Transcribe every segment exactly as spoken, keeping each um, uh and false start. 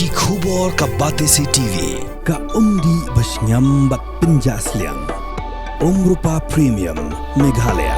Ki khubor ka Batesi T V, ka umdih ba shngiam bad pynjah sliang. Umrupa Premium, Meghalaya.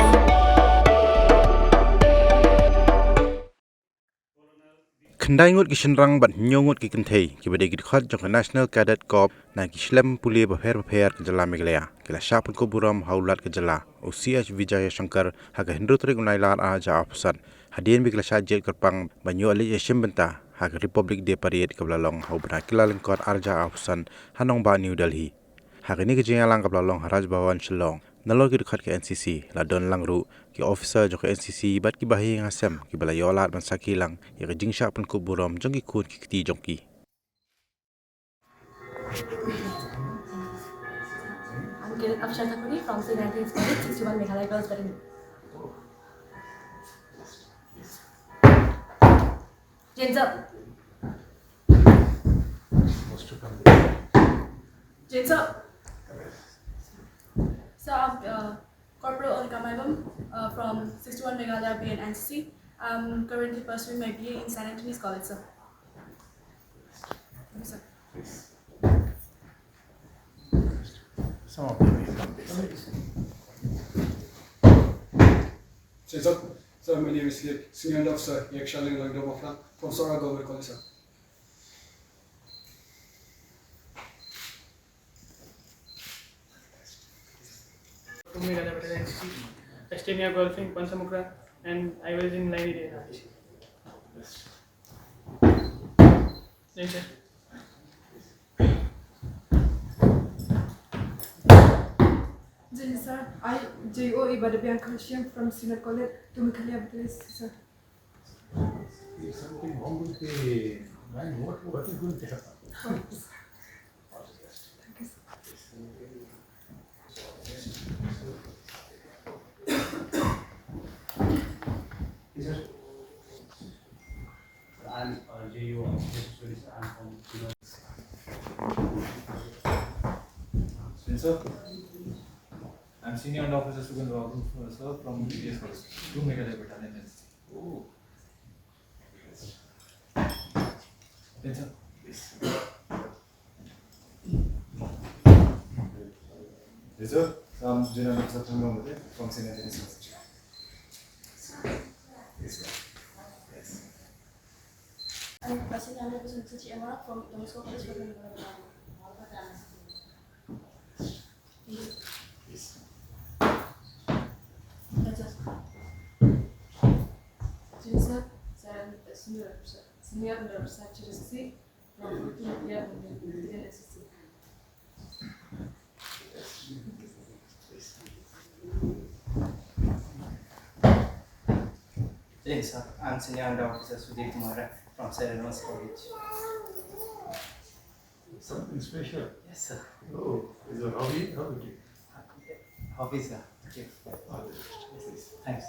Khyndai ngut ki shynrang bad hynñiew ngut ki kynthei kiba dei ki dkhot jong ka National Cadet Corps na ki shlem pule bapher bapher ka jylla Meghalaya ki la shah pynkup burom ha u Lat ka jylla, u C H Vijayashankar, ha ka hynriew tarik u Nailar arhajar arphew san, hadien ba ki la shah jied kyrpang ban ïoh leit ïashim bynta ha ka Republic Day Parade kaba la long ha u bnai Kyllalyngkot arhajar arphew san ha nongbah New Delhi. Ha kane ka jingïalang kaba la long ha Raj Bhavan Shillong, nalor ki dkhot ka N C C la don lang ruh ki officer jong ka N C C bad ki bahaïing hasem kiba la ïoh lad ban sakhi lang ïa ka jingshah pynkup burom jong ki khun ki kti jong ki. I'm Cadet Afshar Thakkuri from Saint Anthony's College, sixty-one Meghalaya Girls Battalion. Hands up. Hands up. So I'm uh, Corporal Onika Maibam uh, from sixty-one Meghalaya B N N C C. I'm currently pursuing my B A in Saint Anthony's College, sir. Thank you, sir. Some of them may come this side. Sir, sir, my name is Senior Officer Yakshaling Langdor Maflang from Sohra Government College, sir. From Meghalaya Battalion N C C, Estenia Golfing, Pansamukhra, and I was in line eight. Thank you. Jai, sir. I, J O E Badabiang Kharshim from Synod College, to Meghalaya Battalion, sir. There's something wrong with the line. What, what is going to happen? All the best. Thank you, sir. Yes, sir. I'm, uh, J U of Students. I'm from Sir, I'm Senior Under Officer Sugan Babu, sir, from G D S College, two Meghalaya Battalion. Oh. Yes, sir. Yes, sir. So I'm Junior Officer Thangam Mate from Senior Tennis College. Yes, sir. Yes. I'm Senior Officer Suchi Amara from Don Bosco College, Battalion. Yes. Senior, senior, senior under research, from N C C. Yes, sir. I'm Senior Under Officer Sudhir Kumar from Saint Edmund's College. Something special? Yes, sir. Oh, is a hobby? How would you? Hobby, sir. Okay. All the best. Yes, sir. Thanks.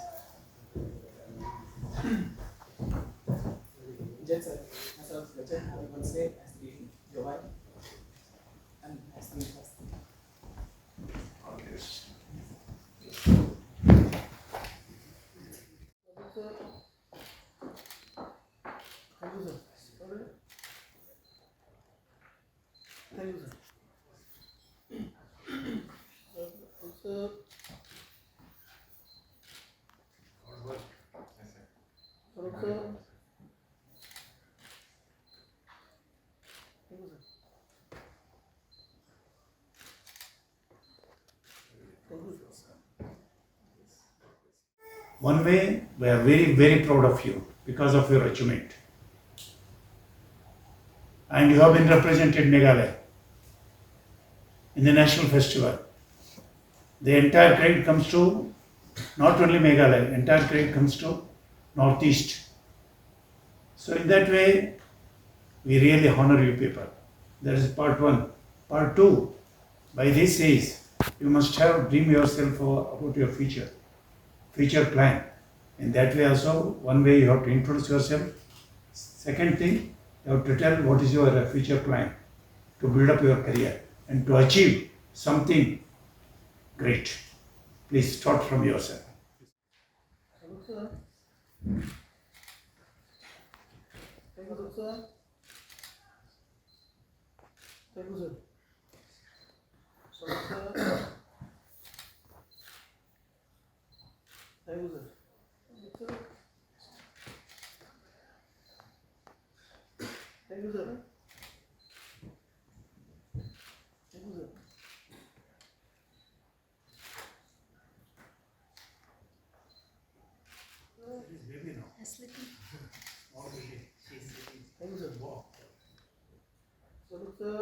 Jai, sir. Myself, Rachel. I was born as the Jowai. And as the first. All the best. Thank you, sir. Thank you, sir. Sir. Sir. Thank you, sir. One way, we are very, very proud of you because of your achievement. And you have been represented Meghalaya in the national festival. The entire credit comes to not only Meghalaya, entire credit comes to Northeast. So in that way, we really honor you people. That is part one. Part two, by this age, you must have dream yourself for, about your future, future plan. In that way also, one way you have to introduce yourself. Second thing, you have to tell what is your future plan to build up your career and to achieve something great. Please start from yourself. Thank you, sir. Thank you, sir. She's baby now. Sleeping. Small baby. She's sleeping. Thank you, sir. Wow. So, look, sir.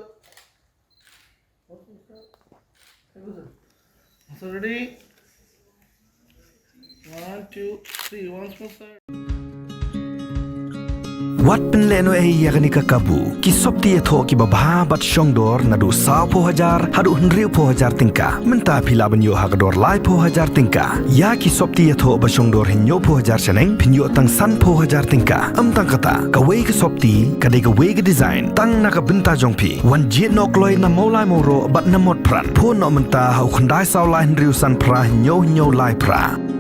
Thank you, sir. So, ready? One, two, three. Once more, sir. Wat pynlehnohei ïa kane ka kabu. Ki sopti ïathoh kiba bha bad shongdor naduh sawphew hajar haduh hynriewphew hajar tyngka. Mynta phi lah ban ïoh ha ka dor laiphew hajar tyngka. Ïa ki sopti ïathoh ba shongdor hynñiewphew hajar shaneng phin ïoh tang sanphew hajar tyngka. Ym tang kata, kawei ka sopti ka dei kawei ka design tang na ka bynta jong phi. Wan jied noh kloi na Mawlai Mawroh bad na Motphran. Phone noh mynta ha u khyndai saw lai hynriew san phra hynñiew hynñiew lai phra.